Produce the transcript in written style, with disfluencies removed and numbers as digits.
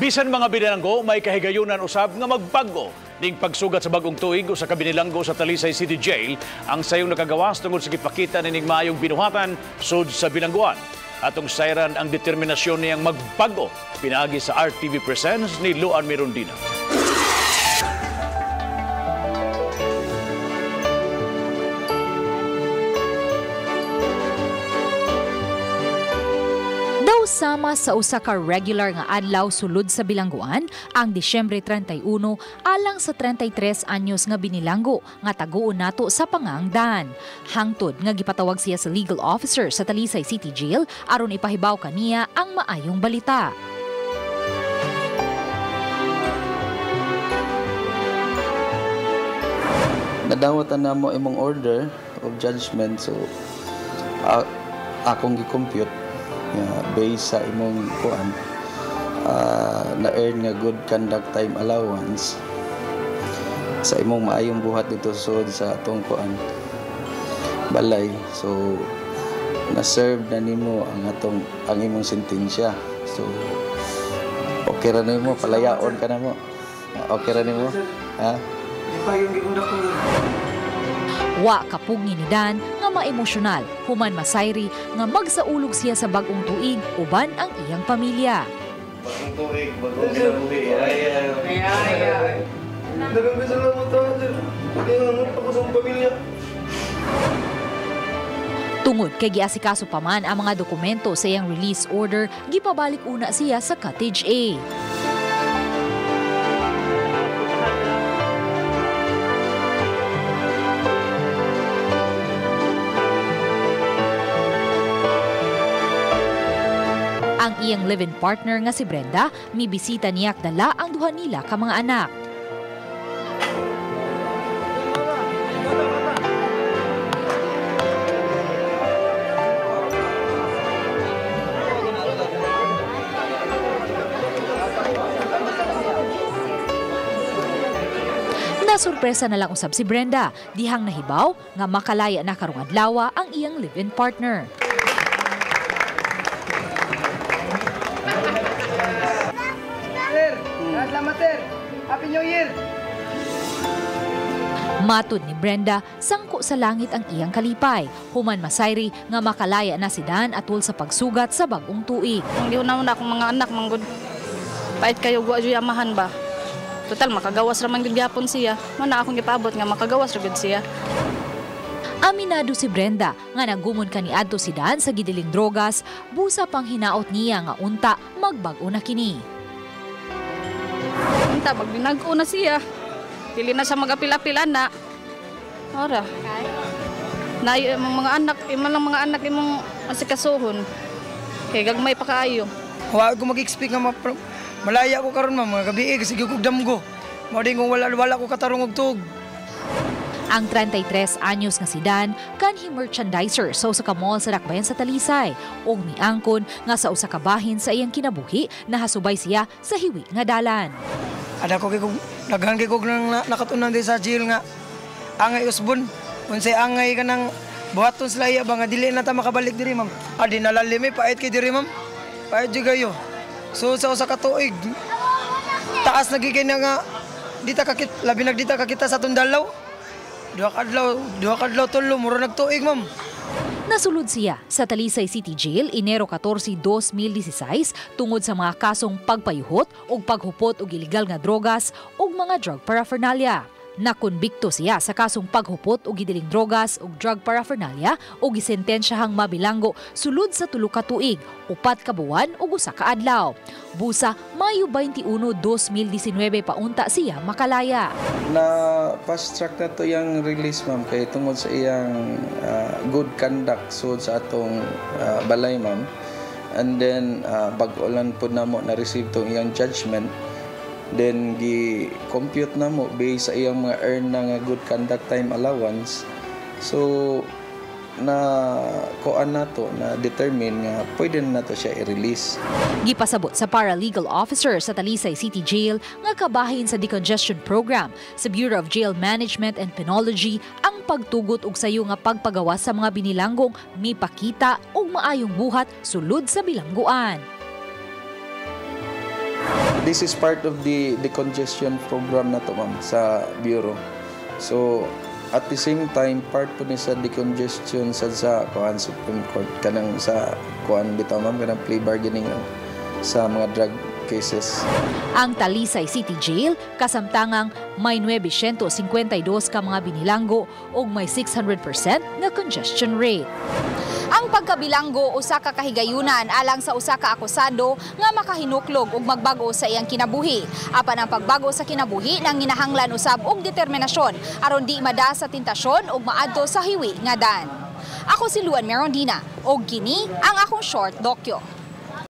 Bisan mga binilanggo, may kahigayunan usab nga magbag-o. Ning pagsugat sa bagong tuig usa ka binilanggo sa Talisay City Jail ang sayong nakagawas tungod sa gipakita nining maayong binuhatan sud sa bilangguan. Atong sayran ang determinasyon niyang magbag-o pinaagi sa RTV Presents ni Luan Mirondina. Daw sama sa usa ka regular nga adlaw sulod sa bilangguan ang Disyembre 31 alang sa 33 anyos nga binilanggo nga taguon nato sa pangangdan. Hangtod nga gipatawag siya sa legal officer sa Talisay City Jail aron ipahibaw kaniya ang maayong balita. Nadawatan na mo imong order of judgment, so akong gi-compute based sa imong kuan na-earn nga good conduct time allowance sa imong maayong buhat dito sud sa atong kuan balay, so na-serve na nimo ang atong ang imong sentensya. So okay ra nimo, palayaon ka na mo. Okay ra nimo, ha? Wa kapugni ni Dan nga maemosyonal human masayri nga magsaulog siya sa bagong tuig uban ang iyang pamilya. Bagong tuig, bagong kinabuhi. Ay, ay, ay. Daghang salamat ta, sir. Kaya ako sa pamilya. Tungod kay giasikaso pa man ang mga dokumento sa iyang release order, gipabalik una siya sa Cottage A. Ang iyang live-in partner nga si Brenda, mibisita niya dala ang duha nila ka mga anak. Nasurpresa na lang usab si Brenda, dihang nahibaw nga makalaya na karong adlaw ang iyang live-in partner. Salamat, sir. Happy New Year! Matud ni Brenda, sangko sa langit ang iyang kalipay. Human masayri nga makalaya na si Dan atul sa pagsugat sa bagong tuig. Hindi na akong mga anak, manggod. Pait kayo, wa juy amahan ba? Total, makagawas ra man gud gyapon siya. Muna akong gipaabot nga makagawas ra gud siya. Aminado si Brenda nga nagumon kaniadto si Dan sa gidiling drogas, busa pang hinaot niya nga unta magbag-o na kini. Unta magbinag-o na siya. Dili na siya magapil-apil ana. Ora. Na imong mga anak, imo lang mga anak imong asikasuhon. Kay gagmay pa kaayo. Wa ko mag-expect nga malaya ko karon ma'am, mga gabi kasi gyud kog damgo. Mao din kung wala ko katarong og tuog. Ang 33 anyos nga si Dan, kanhi merchandiser sa usa ka mall sa Dakbayan sa Talisay ug miangkon nga sa usa ka bahin sa iyang kinabuhi nahasubay siya sa hiwi nga dalan. Ada ko kay daghan kay kog nang nakatunan di sa jail nga angay usbon, unsay angay kanang buhaton sila iya ba nga dili na ta makabalik diri ma'am. Adi nalalimi pait kay diri ma'am. Pait jud kayo. So sa usa ka tuig taas na gid kay na nga dita kakit labi nagdita kakita sa atong dalaw. Duha kadlaw tulo mura nagtuig ma'am. Nasulod siya sa Talisay City Jail Enero 14, 2016 tungod sa mga kasong pagpayuhot ug paghupot og ilegal nga drogas ug mga drug paraphernalia. Nakonbikto siya sa kasong paghupot og gidiling drogas ug drug paraphernalia ug gisentensyahang mabilanggo sulod sa 3 ka tuig, 4 ka buwan ug 1 ka adlaw. Busa Mayo 21, 2019 paunta siya makalaya. Na fast track na to yang release ma'am kay tungod sa iyang good conduct sud sa atong balay ma'am. And then bag-o lang pud namo na receive tong iyang judgment. Then gi-compute na mo based sa iyang mga earn na nga good conduct time allowance. So na kuan nato na determine nga pwede na nato siya i-release. Gipasabot sa paralegal officer sa Talisay City Jail nga kabahin sa decongestion program sa Bureau of Jail Management and Penology ang pagtugot og sayo nga pagpagawa sa mga binilanggong mipakita og maayong buhat sulod sa bilangguan. This is part of the decongestion program na to, ma'am, sa bureau. So at the same time, part po ni sa decongestion sa kuan Supreme Court, kanang sa kuan bitaw, ma'am, kanang plea bargaining sa mga drug cases. Ang Talisay City Jail kasamtangang may 952 ka mga binilanggo ug may 600% nga congestion rate. Ang pagkabilanggo usa ka kahigayunan alang sa usa ka akusado nga makahinuklog ug magbago sa iyang kinabuhi. Apan ang pagbago sa kinabuhi nang ginahanglan usab og determinasyon aron di mada sa tentasyon ug maadto sa hiwi nga daan. Ako si Luan Merondina ug kini ang akong short dokyo.